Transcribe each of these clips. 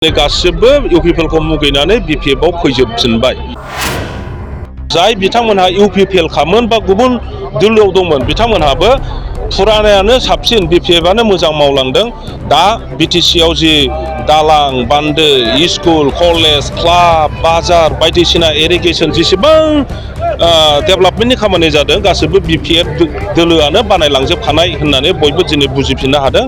गासिबो इउपिपिएलखौ मुगैनानै बिपिएफआव फैजोबफिनबाय। जाय बिथांमोनहा इउपिपिएल खामोन बा गुबुन दोलोआव दंमोन बिथांमोनहाबो फुरानायानो साबसिन बिपिएफआनो मोजां मावलांदों। दा बिटिसिआव जि दालां बान्दो स्कुल कलेज क्लाब बाजार बायदिसिना इरिगेसन जेसेबां डेभेलपमेन्टनि खामानि जादों गासिबो बिपिएफ दोलोआनो बानायलांजोबखानाय होननानै बयबो दिनै बुजिफिननो हादों।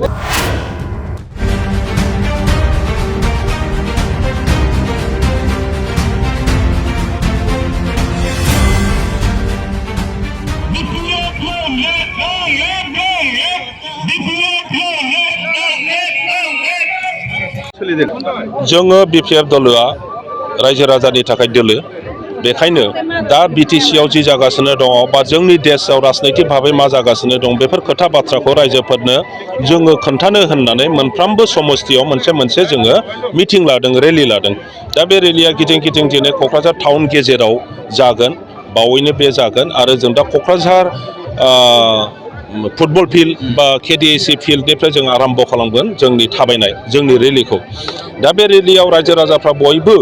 जोङो बिपिएफ दोलोआ रायजो राजानि थाखाय दोलो। बेखायनो दा बिटिसिआव जि जागासिनो दङ बा जोंनि देशआव राजनैतिक भाबै मा जागासिनो दं बेफोर खोथा बाथ्राखौ रायजोफोरनो जोङो खोन्थानो होननानै मोनफ्रोमबो समस्तियाव मोनसे जोङो मिटिं लादों रेलि लादों। दा बे रेलिया गिदिं दिनै क'क्राझार टाउन गेजेराव जागोन, बावैनो बे जागोन आरो जों दा क'क्राझार फुटबल फिल्ड बा केडिएसि फिल्डनिफ्राय जों आरम्भ खालामगोन जोंनि थाबायनाय जोंनि रेलिखौ। दा बे रेलियाव रायजो राजाफ्रा बयबो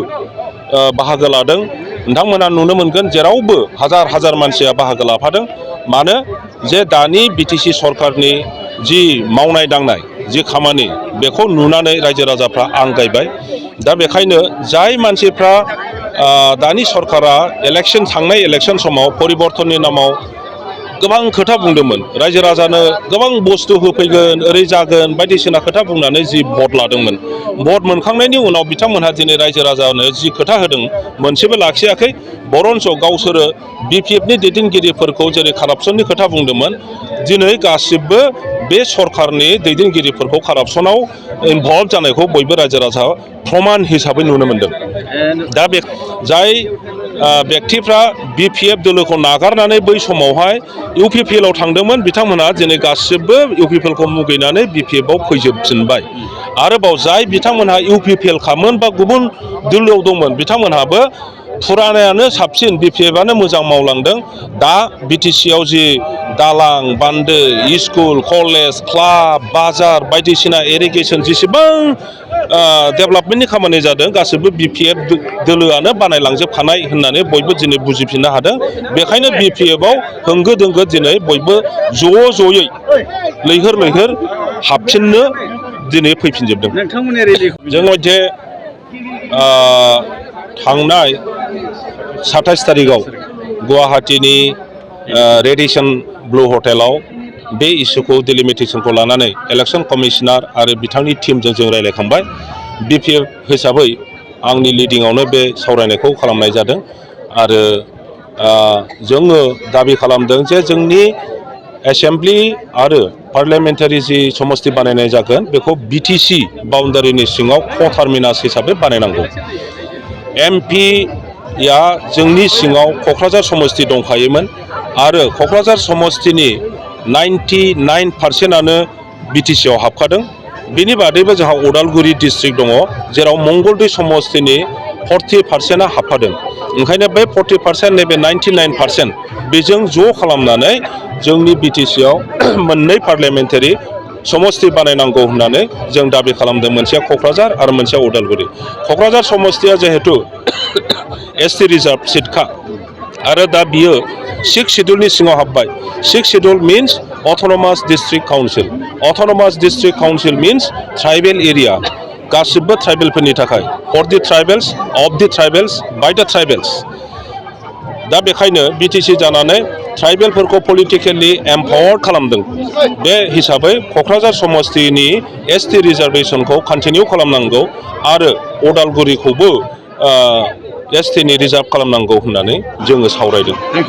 बाहागो लादों। नोंथांमोना नुनो मोनगोन जेरावबो हाजार मानसिया बाहागो लाफादों। मानो जे दानि बिटिसि सरकारनि जि मावनाय दांनाय जि खामानि बेखौ नुनानै रायजो राजाफ्रा आंगायबाय। दा बेखायनो जाय मानसिफ्रा दानि सरकारा थांनाय इलेक्सन समाव परिबर्तननि नामाव गोबां खोथा बुंदोंमोन, रायजो राजानो गोबां बुस्थु होफैगोन ओरै जागोन बायदिसिना खोथा बुंनानै जि भट लादोंमोन, भट मोनखांनायनि उनाव बिथांमोनहा दिनै रायजो राजानो जि खोथा होदों मोनसेबो लाखियाखै। बरन्स गावसोरो बिपिएफनि दैदेनगिरिफोरखौ जेरै कारापसननि खोथा बुंदोंमोन, दिनै गासिबो बे सरकारनि दैदेनगिरिफोरखौ कारापसनाव इनभल्भ जानायखौ बयबो रायजो राजा प्रमान हिसाबै नुनो मोनदों। दा बे जाय व्यक्तिफ्रा बिपिएफ दोलोखौ नागारनानै बै समावहाय इउपिपिएलआव थांदोंमोन बिथांमोनहा दिनै गासिबो इउपिपिएलखौ मुगैनानै बिपिएफआव फैजोबफिनबाय। आरोबाव जाय बिथांमोनहा इउपिपिएल खामोन बा गुबुन दोलोआव दंमोन बिथांमोनहाबो फुरानायानो साबसिन बिपिएफआनो मोजां मावलांदों। दा बिटिसिआव जि दालां बान्दो स्कुल कलेज क्लाब बाजार बायदिसिना इरिगेसन जेसेबां डेभेलपमेन्टनि खामानि जादों गासिबो बिपिएफ दोलोआनो बानायलांजोबखानाय होननानै बयबो दिनै बुजिफिननो हादों। बेखायनो बिपिएफआव होंगो दोंगो दिनै बयबो ज'यै लैहोर हाबफिननो दिनै फैफिनजोबदों। जों मध्य थांनाय 27 तारिखआव गुवाहाटीनि रेडिसन ब्लु हटेलाव बे इस्युखौ डिलिमिटेसनखौ लानानै इलेक्सन कमिशनार आरो बिथांनि टीमजों जों रायज्लायखांबाय। बिपिएफ हिसाबै आंनि लिडिंआवनो बे सावरायनायखौ खालामनाय जादों आरो जोङो दाबि खालामदों जे जोंनि एसेमब्लि आरो पार्लियामेन्टारि जि समस्ति बानायनाय जागोन बेखौ बिटिसि बाउन्डारिनि सिङाव टार्मिनास हिसाबै बानायनांगौ। एमपिया जोंनि सिङाव क'क्राझार समस्ति दंखायोमोन आरो क'क्राझार समस्तिनि 99% बिटिसिआव हाबखादों। बिनि बादैबो जोंहा उदालगुरि डिस्ट्रिक्ट दङ जेराव मंगलदै समस्तिनि 40% हाबफादों। ओंखायनो बे 40% नैबे 99% बेजों ज' खालामनानै जोंनि बिटिसिआव मोननै पार्लियामेन्टारि समस्ति बानायनांगौ होननानै जों दाबि खालामदों, मोनसेया क'क्राझार आरो मोनसेया उदालगुरि। क'क्राझार समस्तिया जिहेतु एसटि रिजार्भ सिटखा आरो दा बियो 6 शिड्युलनि सिङाव हाबबाय। 6 schedule means autonomous district council. Autonomous district council means tribal area, गासिबो ट्राइबेलफोरनि थाखाय, four the ट्राइबेल्स of the ट्राइबेल्स by the ट्राइबेल्स। दा बेखायनो बिटिसि जानानै ट्राइबेलफोरखौ पलिटिकेलि एम्पावार्ड खालामदों। बे हिसाबै क'क्राझार समस्तिनि एसटि रिजार्भेसनखौ कन्टिनिउ खालामनांगौ आरो उदालगुरिखौबो एसटिनि रिजार्भ खालामनांगौ होननानै जोङो सावरायदों।